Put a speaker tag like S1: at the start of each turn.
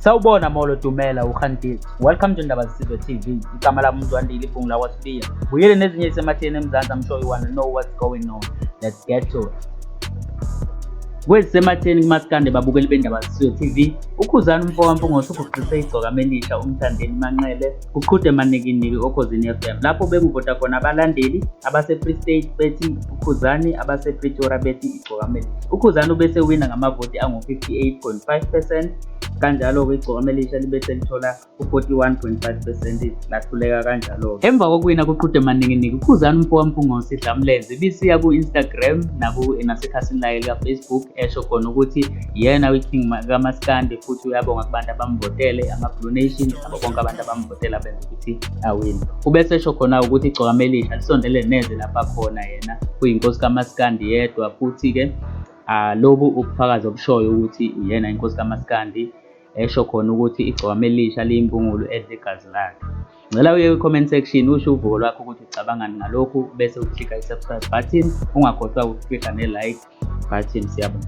S1: Sawubona, molo, dumela, uhanti. Welcome to Ndaba Zesizwe TV. Igama lami uMzwandile Ibhungu lakwaSibiya. Buyele nezinye ezisematheni eMzansi. I'm sure you wanna know what's going on. Let's get to it. Kwezisematheni kumaskandi, babukeli beNdaba Zesizwe TV, uKhuzani umfokaMpungose uguqise igcokama elisha uMthandeni Manqele kuqhude manikiniki oKhozini FM, lapho bekuvota khona abalandeli abase-Free State bethi uKhuzani, abase-Pretoria bethi igcokama elisha. UKhuzani ubese wina ngamavoti angu-58.5%, kanjalo-ke igcokama elisha libe selithola u-41.5%, lahluleka kanjalo-ke. Emva kokuwina kuqhude manikiniki, uKhuzani umfokaMpungose idlamlenze ibisiya ku-Instagram nasekhasini lakhe lika-Facebook, esho khona ukuthi yena uyi-king kamaskandi futhi uyabonga kubantu abamvotele, ama-Blue Nation nabo bonke abantu abamvotela benza ukuthi awine. Ubese esho khona ukuthi igcokama elisha lisondele neze lapha khona, yena uyinkosi kamaskandi yedwa, futhi-ke lobu ubufakazi obushoyo ukuthi uyena inkosi kamaskandi, esho khona ukuthi igcokama elisha liyimbungulu edla igazi lakhe. Ngicela uye kwi-comment section usho uvuko lwakho ukuthi ucabangani ngalokhu, bese uklika i-subscribe button, ungakhohlwa ukuklika ne-like button. Siyabonga.